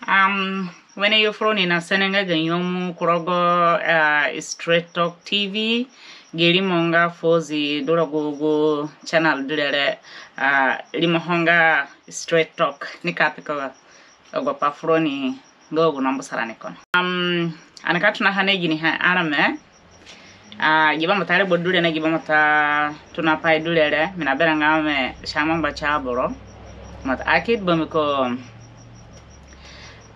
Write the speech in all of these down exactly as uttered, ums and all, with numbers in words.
Um, wene yo furoni na sene nga ga nyemu ku rogo, uh, Straight Talk T V, gi rimo nga Fozi du rogo gu channel du re, uh, rimoho nga Straight Talk, ni ka piko agu apai furoni nga gu na mbu sa rani kono. Um, ani ka tonaha na ginihe areme, ah, gi bambata regbo du re na gi bambata tonapai du re, mi naberã nga wẽ si angbangba ti aboro. But akid bambiko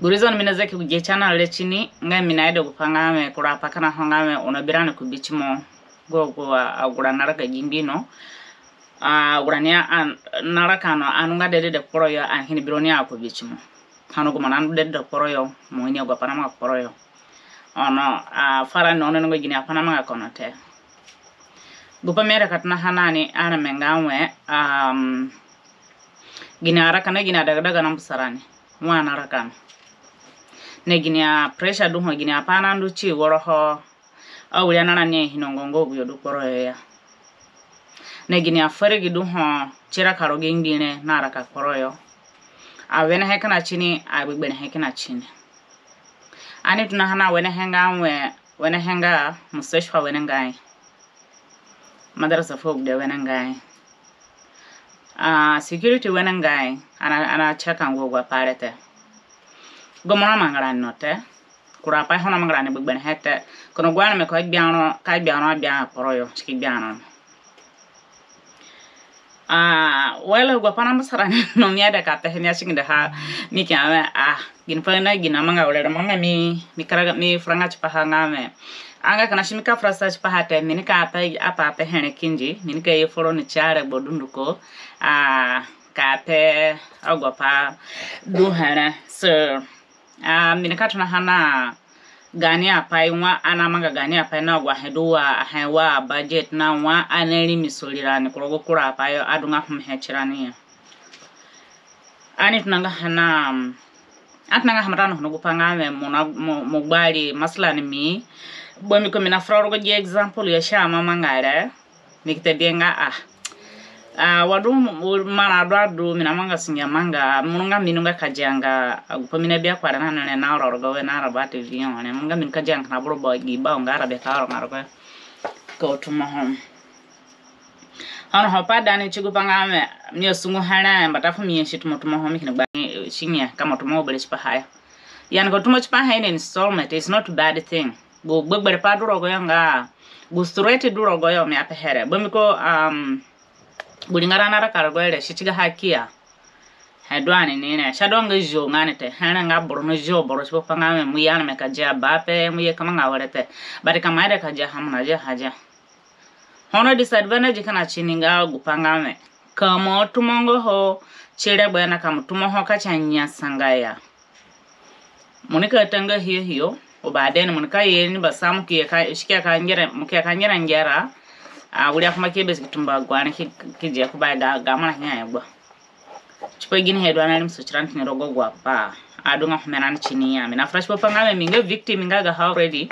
gu reason mi nazaki gu gi channel re tini nga mi naida gupai nga wẽ kura apai kina ho nga wẽ oni abi rani ku bitimo. Gu, gu, ah, agu rani naraka gi ngbino. Ah, agu rani a, a, naraka no, ani nga dedede kporo yo, ani kini bi roni a ku bitimo. Ono gu mo na dedede kporo yo, mo ini agu apai namanga kporo yo. Ono, ah, furani ono nga gini apai namanga kono te. Gupai mi aida ka tonaha na ni areme nga wẽ, um, gini araka na gini adagadaga na mbu sa rani. Wa naraka no. Na gini a pressure du ho, gini apai nandu ti woroho. Awiri anarani aino ngongo agu yo du kporo yo ya. Na gini afaragi du ho ti raka rogo gi ngbi re naraka kporo yo. Awenehe kina tini, agbegberẽhe kina tini. Ani tonaha na wenehe nga wẽ, wenehe nga mustashfa wenengai. Madrasa fu agude wenengai. Ah, security wenengai, ani, ani achaka nga agu apai re te. Gu mo namanga rani no te. Kura apai ho namanga rani gbegberẽhe te. Kono gu areme ka gbia ro, ka gbia ro, agbia kporo yo, si ki gbia ro. Ah, well, agu apai nambu sa rani no mi aida ka pehe, mi asingidaha, mi ki ya wẽ, ah, ginipai na gini namanga were re, mo nga mi, mi karaga, mi furanga tipaha nga wẽ. Anga kina si mi ka fura sa tipaha te, mi nika pe, apai pehe re kindi, mi nika ye furoni ti aregbo dunduko, ah, ka pe agu apai du here. So, ah, mi nika tonaha na gaani apai wa ani namanga gaani apai na agu ahe du wa, ahe wa budget na wa ani narimi sori rani ku rogo kura apai yo adunga humehe tirani ya. Ani tonanga ha na, um, ani tonanga ha mbata no ho na gupai nga wẽ mo na, mo, mo gbari masalan mi. Bambiko mi nafura rogo gi example yo si amamanga re. Mi ki ta bihe nga, ah, ah, wa du marã adu adu mi namanga sunge amanga, mo nga mi nunga ka dianga, ah, gupai mi nabi akpara na nere na oro rogo we na araba ti vion re, mo nga mi nunga ka dianga na buru ba gi ba nga arabe ka oro nga rogo ka tumo ho. Ono ho pa dani ti gupai nga wẽ mi asungu here mbata fu mi nyasi tumo tumo ho, mi kini gbani, eh, si nye ka mo tumo ho bere tipaha ya. Yani ka tumo tipaha in installment is not a bad thing. Gu gbegberẽ pai du rogo yo nga, gu straight du rogo yo mi apehe re. Bambiko, um, gu ringara naraka rogo yo re, si tigaha kia. He du ani ni re, si adunga zio nga ni te. He re nga boro nazio boro tipa pa nga wẽ mo ye areme ka dia ba pe, mo ye ka manga were te. But ka mo aida ka diaha, mo nadiaha dia. Ho na disadvantage kina tini nga gupai nga wẽ ka mo atumonga ho ti regbo ya na ka mo atumo ho ka ti anyasanga ya. Mo nika ta nga hiyo hiyo, o ba deni mo nika ye ni ba sa mo ki ye ka, si ki ya ka ngera, mo ki ya ka ngera ngera. Ah, wiri akumba ki be si ki tumba agu ani ki, ki dia ku ba ga, ga marã ki ya gba. Tipa ginihe du ani arimi so tirani tini rogo agu apai adunga humerani tini ya. Mi nafura tipa pa nga wẽ mi nga victim nga gaha already.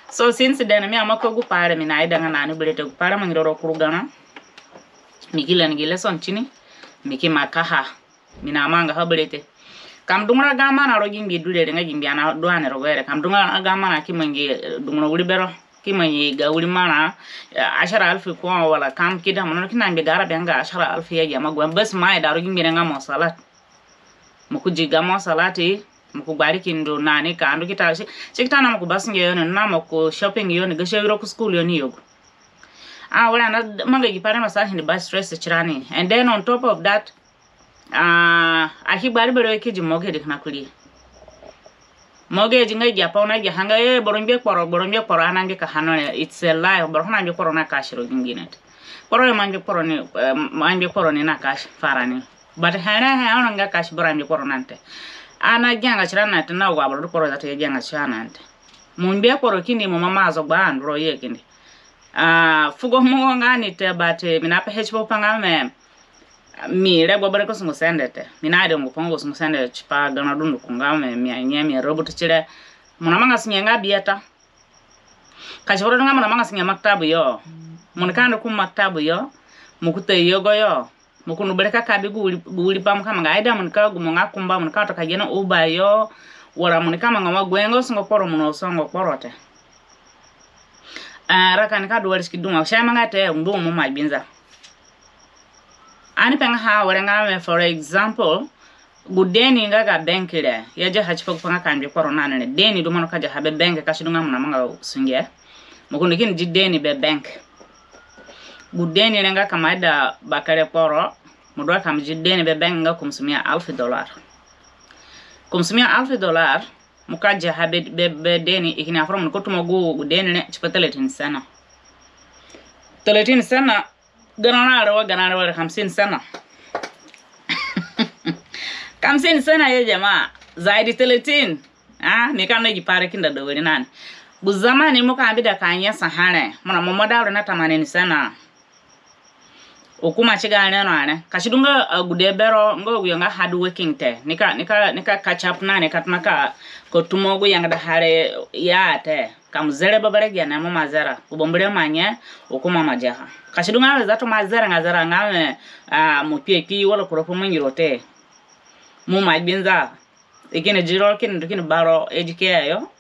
So since then mi amaka gupai re, mi naidanga na ni bere te, gupai re mangi ro kuru garã. Mi ki learn gi lesson tini, mi ki makaha. Mi namanga ha bere te. Ka mo dungura ga marã rogo gi ngbi du re re nga gi ngbi ani adu ani rogo yo re. Ka mo dungura ga marã ki mangi, eh, dungura wiri bero. Ki mangi ga wiri marã, eh, ashara alfi ko wala kam ki da mo no ki na ngbi ga arabe nga ashara alfi ya gi ama gu. Bas mo aida rogo gi ngbi re nga muwasalat. Mo ku di ga muwasalat, mo ku gbari ki ndu na ni ka ndu ki ta si, si ki ta na mo ku basunge yo ni, na mo ku shopping yo ni, gasi awiro ku school yo ni yo gu. Ah, wala na manga gi pai re ma sa hini ba stress tirani. And then on top of that, ah, aki gbari bere ki di mortgage kina kurii. Mortgage nga gi apai oni nagiaha nga, eh, boro ngbe kporo, boro ngbe kporo, ani nangbe ka ha no re, it's a lie, boro ho nangbe kporo na cash rogo gi ngbi re te. Kporo yo ma ngbe kporo ni, eh, ma ngbe kporo ni na cash furani. But here he, ono nga cash boro angbe kporo na ni te. Ani agianga tirani na ni te, na agu aboro du kporo zatu agianga tirani na ni te. Mo ngbe kporo kindi, mo mama zogba andu ro ye kindi. Ah, fugo mo nga ni te, but, eh, mi napehe tipa pa nga wẽ, mi regbo bere ka sungu sende te. Mi naida ngu pa nga ka sungu sende tipa garã dunduko nga wẽ, mi anye mi arabutu tire. Mo namanga sunge nga biata. Ka si boro du nga mo namanga sunge maktabu yo, mo nika ndu ku maktabu yo, mo ku ta yogo yo, mo ku ndu bere ka ka bi gu wiri, gu wiri pai mo ka manga. Aida mo nika gu mo nga kumba, mo nika to ka gene Uber yo, wara mo nika manga wa gu nga sungo kporo mo na sungo kporo te. Ah, raka nika du wari si ki du wa si amanga te, ndu mo ma gbinza. Ani pe nga ha were nga we, for example, gu deni nga ga bank re, ya diaha tipa gu pa nga ka ngbi kporo na ni re. Deni du mo nika diaha be bank, ka si du nga mo namanga sunge, mo ki ndu kini di deni be bank. Gu deni re nga ka mo ida bakere kporo, mo du ka mo di deni be bank nga kumsumia alfi dollar. Kumsumia alfi dollar, mo ka diaha be, be, be deni, i kini ya foro mo nika tumo gu, gu deni re tipa talatin sana. Talatin sana, gana re wa, gana re wa, hamsin sana. Hamsin sana ya jamaa, zaidi talatin. Ah, mi ka na gi pai re kindi da wari na ni. Gu zamani mo ka bi da ka nyasa ha re, mo na mo mo da ru na tamanin sana. Hukuma ti ga reno are. Ka si du nga, ah, gu de bero nga gu yo nga hard working te. Nika, nika, nika catch up na ni ka tona ka, ka tumo gu yangada ha re ya te. Ka mo zere bebere gene mo ma zera. Gu bambu re ma nye, hukuma ma diaha. Ka si du nga we zatu mo zera nga zera nga we, ah, mo kpi kpi wala kura fu mo ngiro te. Mo ma gbinza. I kini di ro, kini du kini ba ro ejike yo.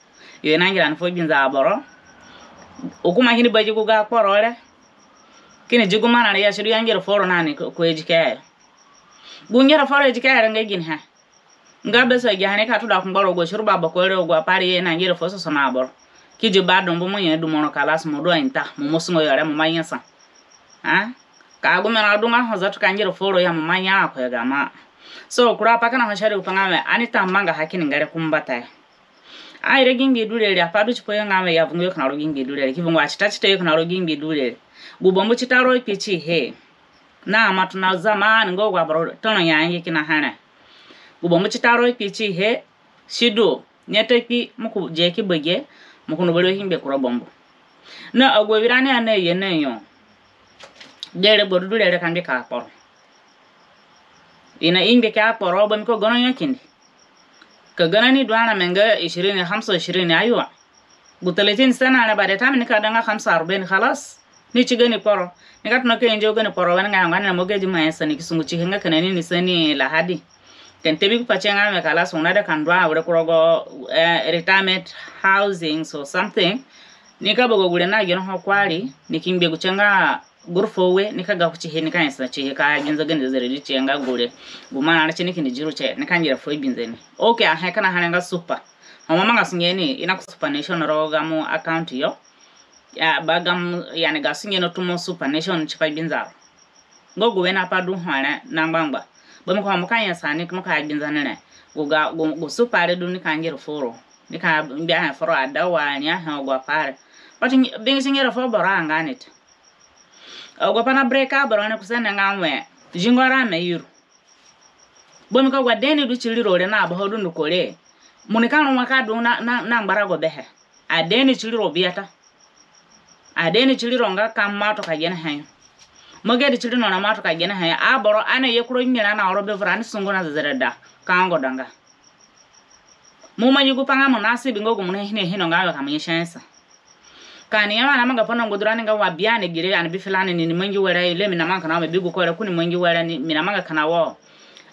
Yo i na ngira ni fu gbinza aboro. Hukuma kini ba gi gu ga kporo re. Kini di gu marã re ya si du ya ngera foro na ni ku, ku ejike yo. Gu ngera foro ejike yo nga ginihe? Nga be so gi ha ni ka tuda ku ngbaro gu suru ba boko re gu apai re i na ngera fu sosono aboro. Ki di ba dumbu mo nye du mo ro kalas mo du a inta, mo mo sungo yo re mo ma nyasa. Ah? Ka gu mi na du nga ho zatu ka ngera foro ya mo ma nya ko ya gama. So, kura pai kina ho si adu gu pa nga we, ani ta manga ha kini ngere ku mbata ya. Aira gi ngbi du re re, apai du tipa yo nga we ya vungu yo kina ro gi ngbi du re re, ki vungu a tita tita yo kina ro gi ngbi du re re. Gu bambu tita ro kpi tihe. Na ma tona zamani nga gu aboro tona ya ngi kina ha re. Gu bambu tita ro kpi tihe. Si du, ni ta kpi, mo ku di ki bage, mo ku no bari ki ngbe kura bambu. Na agu awirani a na ye na yo. Gere gbodu du re re ka ngbe ka kporo. I na i ngbe ka kporo, ba mi ko gana yo kindi. Ka gana ni du arame nga ishirini, hamsa wa ishirini, aywa. Gu talatin sana re, by the time ni ka da nga hamsa arbain, khalas. Ni ti gani kporo. Ni ka tona ka injo gani kporo, wene nga ya nga ni na mo gedi ma ya sa ni ki sungu tihe nga kina ni ni sa ni lahadi. Ka ni tebi ku pa ti nga we khalas, una da ka ndu a were ku rogo, eh, retirement housing or something. Ni ka bogo gure na gino ho kwari, ni ki ngbe gu ti nga gurfo we, ni ka ga ku tihe, ni ka nyasa tihe, ka gbinza gani zere di ti nga gure. Gu marã re ti ni kini di ru ti, ni ka ngira fu gbinza ni. Okay, ahe kina ha re nga super. Ho mo manga sunge ni, i na ku super nation rogo gamo account yo. Ya, ba gamo, yani ga sunge no tumo super nation tipa gbinza ro. Nga gu wene apai du ho re na ngbangba. Ba mi ko mo ka nyasa ni, mo ka gbinza ni re. Gu ga, gu, gu super re du ni ka ngira foro. Ni ka ngbe ahe foro adawa ni ahe agu apai re. But ngi, bi ngi si ngera fu boro anga ni te. Agu apai na break aboro ni ku sene nga we, zingo rame yuru. Ba mi ko agu adeni du ti riro re na abaha dunduko re. Mo ni ka ru wa ka du na, na, na ngbarago behe. Adeni ti riro biata. Adeni ti riro nga ka mo atoka gene he yo. Mo gedi ti riro na mo atoka gene he yo. Aboro ani ye kuro nyira na oro be vura ni sungu na zezereda. Ka ngo danga. Mo mangi gu pa nga mo na sibi nga gu mo na hine hino nga we ka mo nyasa. Ka ani ya wa ani amanga pa na ngudura ni nga wa bia ni gire ani bi filani ni, ni mangi were, ile mi na manga kina wa mi bi gu ko re ku ni mangi were ni, mi na manga kina wo.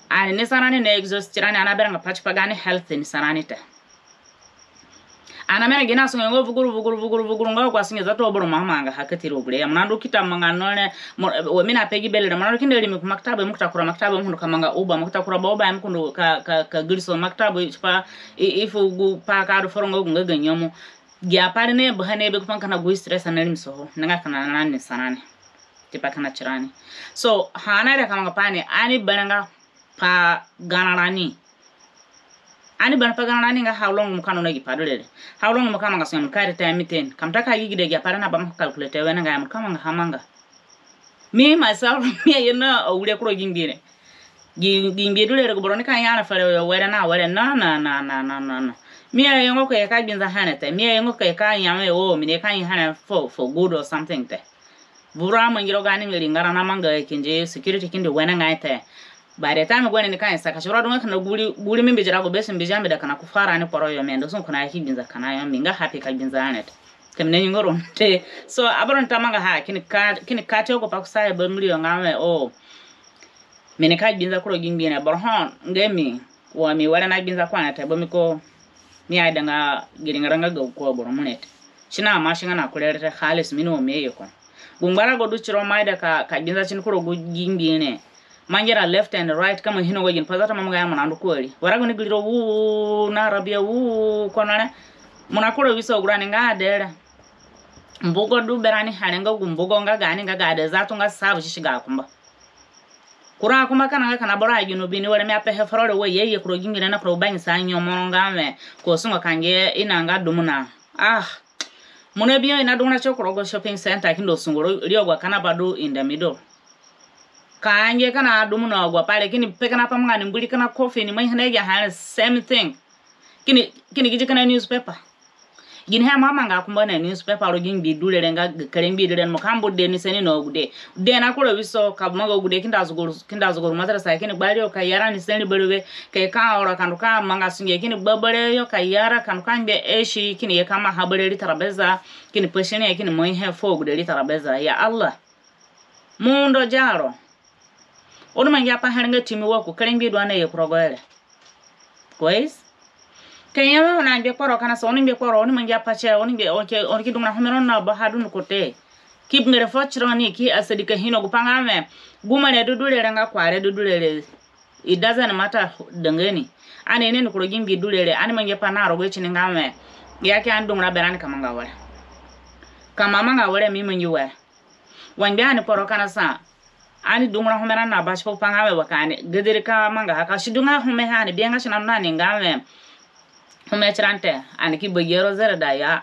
Ani ni sa rani na exhaust tirani, ani aberãnga pa tipa gaani health ni sa rani te. Ani amerẽ gini asunge nga vuguru, vuguru, vuguru, vuguru, nga gu asunge zatu boro mo amanga ha ka tiro gure ya. Mo na ndu ki ta manga no re, mo, wa mi na pe gi bere re, mo na ndu ki nda rimi ku maktabu, mo ki ta kura maktabu, mo ki ndu ka manga uba, mo ki ta kura ba uba, mo ki ndu ka, ka, ka giriso maktabu, tipa, i, i fu gu pa ka du foro nga gu nga ga nyemu. Gi apai re na baha na be ku pa nga kina gu stress na rimisoho, na nga kina rani sa rani. Tipa kina tirani. So, ha ani aida ka manga pa ni, ani berãnga pa garã rani. Ani berã pa garã rani nga how long mo ka nona gi pai du re re. How long mo ka manga sunge, mo ka retirement. Ka mo ta ka gi gida gi apai re na ba mo ka calculate wenengai, mo ka manga ha manga. Me, myself, mi aye na awire kuro gi ngbi re. Gi, gi ngbi du re re gu boro ni ka ya na fere yo were na were. No, no, no, no, no, no, no. Mi ayenga ko ye ka gbinza ha re te. Mi ayenga ko ye ka ya we, oh, mi ni ka ya ha re for, for good or something te. Vura mangi ro gaani ringara na manga kindi security kindi wenengai te. By the time gu ni ka nyasa ka si ro du nga kina guri, guri mi mbidi rago be si mbidi ambeda kina ku fara ni kporo yo, mi ndu sungu kina ya ki gbinza kina yo, mi nga happy ka gbinza ha re te. Ka mi na nyingo ro te. So, aboro ni ta manga ha, kini ka, kini ka ti ogo pa kusayo ba mi ri yo nga we, oh, mi ni ka gbinza kuro gi ngbi re, boro ho nga mi, wa mi were na gbinza ku ha re te, ba mi ko Mi aidanga gi ringara nga ga gu aboro mo re te. Si na ma si nga na kure re te, khalis, mi ni wo mi aye ko. Gu ngbarago du tiro mo aida ka, ka gbinza tini ku rogo gi ngbi re. Mangi ra left and right, ka mo ino wa ginipai zata mo nga ya mo na ndu kuari. Warago ni giri ro wu, na Arabia wu, kono re. Mo na kura wiso gu rani nga adee re. Mbugo du berani hare nga gu mbugo nga gaani nga ga adee zatu nga sabu sisi ga akumba. Kura akumba kana nga kana boro ajunubi ni were mi apehe foro re wa ye ye ku rogo gi ngbi re na ku rogo bangisa nyomoro nga wẽ ko sungo ka nge ina nga dumuna. Ah. Mo na bi yo ina dumuna tio ku rogo shopping center kindo sungo ro, ri agu akana ba du in the middle. Ka nge kana dumuna agu apai re kini pe kana pa mo nga ni mburi kana coffee ni mo ina agi ahe re same thing. Kini, kini gidi kana newspaper. Ginihe mo amanga akumba na newspaper rogo gi ngbi du re re nga ga kere ngbi du re re mo ka mbu dee ni seni na agude. Dee na kura wiso ka manga agude kini da zuguru, kini da zuguru madrasa kini gbari yo ka yara ni seni berewe. Ke ka oro ka ndu ka manga sunge kini gbabare yo ka yara ka ndu ka ngbe eshi kini ye ka maha bare ri tarabeza. Kini pashini kini mo ihe fu agude ri tarabeza. Ya Allah. Mo undo diaro. Oni mangi apai here nga timi wa ku kere ngbi du ani aye ku rogo re. Kwes? Ke ya wẽ oni angbe kporo kana sa oni ngbe kporo oni mangi apai tie oni ngbe, oni ki dungura home ro na ba ha dunduko te. Ki bangere fu tiro ni ki asadi ka ino gupai nga wẽ gu mo re du du re re nga kura re du du re re. It doesn't matter dangani. Ani ini ni ku rogo gi ngbi du re re ani mangi apai na rogo tini nga wẽ ya ki ani dungura berani ka manga were. Ka mo amanga were mi mangi were. Wa ngbe ani kporo kana sa ani dungura home ra na ba tipa gupai nga wẽ wa ka ani gadiri ka mangaha ka si du nga home ha ani bi nga si na nani nga wẽ home tirani te ani ki bagi ro zereda ya.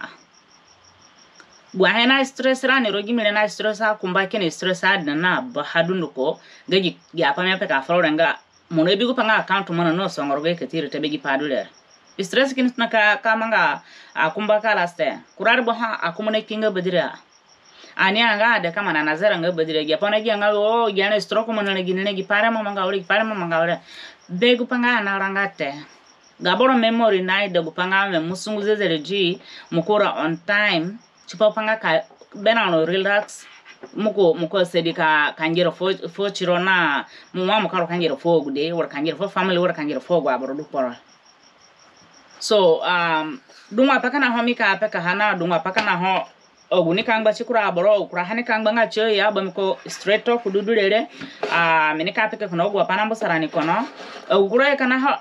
Gu ahe na stress rani rogo gi ngbi re na stress akumba kini stress adee na ba ha dunduko. Ga gi, gi apai mi ape ka foro re nga mo na bi gupai nga account mo na no songoro ga katiri te be gi pai du re. Stress kini tona ka, ka manga akumba ka laste. Kura re bo ha akumba na kinga badira. Ani anga adee ka mo na nazera nga badira gi apai na gi anga o gi ana stroke mo na re gi ne gi pai re mo manga were gi pai re mo manga were. Be gupai nga ana ranga te. Ga boro memory na ida gupai nga wẽ mo sungu zezere di mo kura on time. Tipa gupai nga ka berã ro relax. Mo ko, mo ko sedi ka, ka ngera fu, fu tiro na mo wa mo ka ro ka ngera fu agude were ka ngera fu family were ka ngera fu agu aboro du kporo. So um dungu apai kana ho mi ka peka ha na dungu apai kana ho agu ni ka ngba ti kura aboro kura ha ni ka ngba nga tio ya ba mi ko straight talk du du re re. Ah mi ni ka peka kono agu apai na mbu sa rani kono agu kura ye kana ho.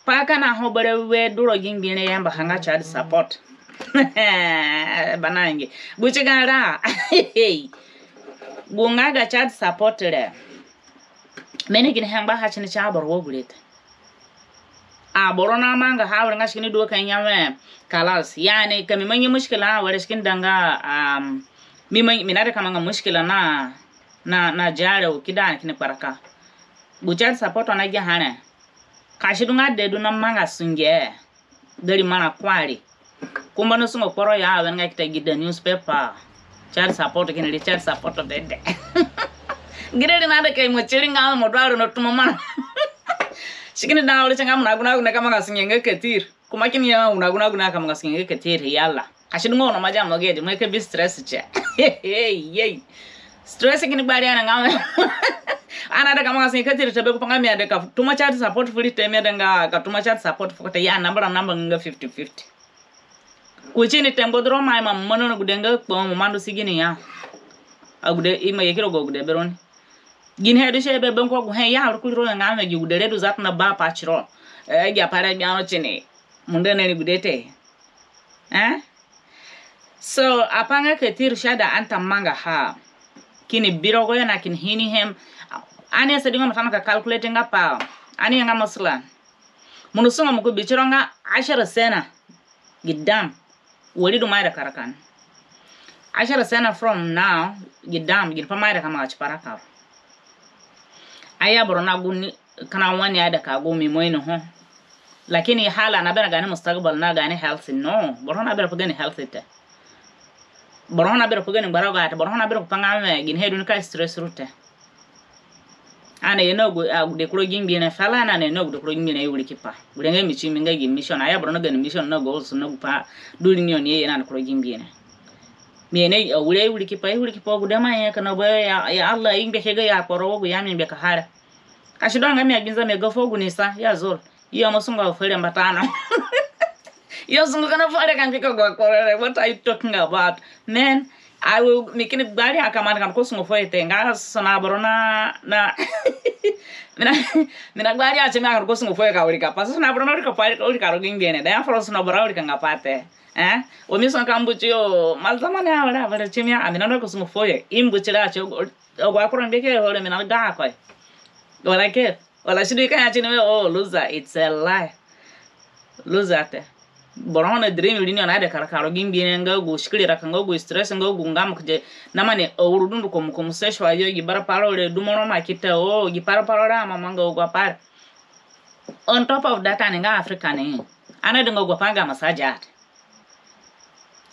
Pai kana ho berewe du rogo gi ngbi re yambaha nga child support. Banangi. Gu ti ga ra. Gu nga ga child support re. Mi ini ginihe ngbaha tini ti aboro wa gure te. Aboro na mangaha were nga si kini du wa ka ya wẽ kalas. Yani ka mi mangi mushkila were si kini da nga um mi mangi, mi naida ka manga mushkila na, na, na diare u ki da ani kini kparaka. Gu child support na gi ha re. Ka si du nga dee du na manga sunge. Gari mara kuari. Kumba na sungo kporo ya awenengai ki ta gi da newspaper. Child support kini ri child support dede. Gire ri na da kai mo tiri nga mo du aro na tumo mara. Si kini da ori ti nga mo na gu na gu na ka manga sunge nga katiri. Kuma kini ya mo na gu na gu na ka manga sunge nga katiri yala. Ka si du nga ono maja mo gedi mo ka bi stress tie. Hey, hey. Stress kini gbari ana nga wẽ. Ana da ka manga sunge katiri te be gupai nga mi aida ka tuma child support fu ri te mi aidanga ka tuma child support fu ko te ya namba ra namba nga fifty fifty. Ku tini te ngbo du ro mai ma mo mano na gude nga kpo mo mandu si gini ya. Agude ima ye ki rogo agude be roni. Ginihe du si be be nko guhe ya ru kuri ro nga wẽ gi gude re du zatu na ba pa tiro. Eh gi apai re gbia ro tini. Mo nda na ni gude te. Eh? So apai nga katiri si aida ani ta mangaha. Kini bi rogo yo na kini hini hem. Ani asadi nga mo tona ka calculate nga pa ani ya nga masala. Mo na sungo mo ku bi tiro nga ashara sena. Gidam. Wari du mo aida ka raka ni. Ashara sena from now. Gidam. Ginipai mo aida ka manga tipa raka ro. Aya boro na gu ni kana wani aida ka gu mi mo ino ho. Lakini hala na berã gaani mustaqbal na gaani health no. Boro na berã pa gaani health te. Boro na berã pa gaani ngbarago te. Boro na berã gupai nga wẽ ginihe du ni ka stress ru te. Ana ye na agu, agude ku rogo gi ngbi re fala na ana ye na agude ku rogo gi ngbi re i wirikipa. Gure nga mi ti mi nga gi mission. Aya boro na gaani mission na goals na gupai du ri ni oni ye na ni ku rogo gi ngbi re. Mi ye na agude i wirikipa, i wirikipa agude ma ye kana ba ya, ya Allah i ngbe ke ga ya kporo wa gu ya mi ngbe ka hare. Ka si du nga mi agbinza mi ga fu agu ni sa ya zol. I ya mo sunga fu re mbata no. Yo, sungu kina fuo re ka ngbika gu kporo re. What are you talking about? Man, I will, mi kini gbari aka man ka ndu ku sungu fuo yo te, nga sona aboro na, na, mi na, mi na gbari a ti mi ka ndu ku sungu fuo yo ka wirika pai. Sona aboro na wirika pai, wirika rogo gi ngbere. Da ya foro sona aboro wirika nga pai te. Eh? Wa mi sona ka mbu ti yo, ma zamani awere, awere ti mi a, mi na ndu ku sungu fuo yo. I mbu ti re a ti, agu akporo mbiko ho re mi na ga ko. Wala ke, wala si du i ka ya ti ni we, oh, loser, it's a lie. Loser te. Boro ho na dream ri ni, oni aida ka raka rogo gi ngbere nga gu sikiri raka nga gu stress nga gu nga mo kuje. Na mane, o, uru dunduko mo ko mo sexual yo, gi bara paro re du mo ro ma ki ta, o, gi bara paro re amamanga agu apai re. On top of that, ani nga Africa ni, ani aidanga gu pai nga massage ate.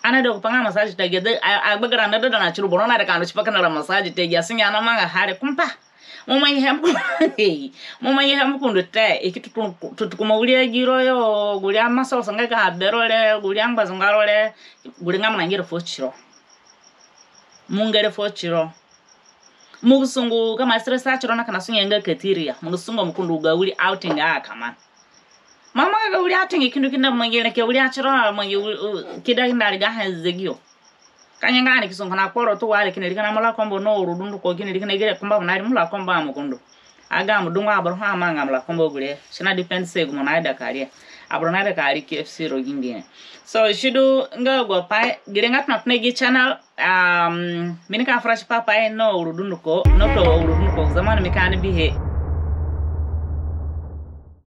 Ani aida gu pai nga massage te, gi de, a, agbagara na da da na tiru boro na da ka ndu tipa kina ra massage te, gi asingia na manga ha re kumpa. Mo mangi he mo ku-, mo mangi he mo ku ndu te, i ki tutu-, tutu ku mo wiri agiro yo, gu wiri amuscles nga ga abero re, gu wiri angbazungaro re, gu wiri nga mo na ngere fuo tiro. Mo ngere fuo tiro. Mo ki sungu ka ma stress a tiro na kina sunge nga katiria. Mo ki sungu mo ku ndu ga wiri outing a kaman. Mama ga wiri outing ki ndu ki nda mangi re ke wiri a tiro, mangi wiri, u-, ki da ki nda riga ha zegi yo. Ka nyenga ani ki sungu na kporo tu wale kini ri kina mula kombo no uru dunduko kini ri kina gire kumba mo na ri mula kombo a mo ku ndu. Aga mo dungu aboro ho amanga mula kombo gure. Si na depend se gu mo na aida ka ri. Aboro na aida ka ri K F C rogo gi ngbere. So, si du nga gu pai, gire nga tona tona gi channel, um, mi nika fresh pa pai no uru dunduko, no to uru dunduko, zamani mi ka ni bihe.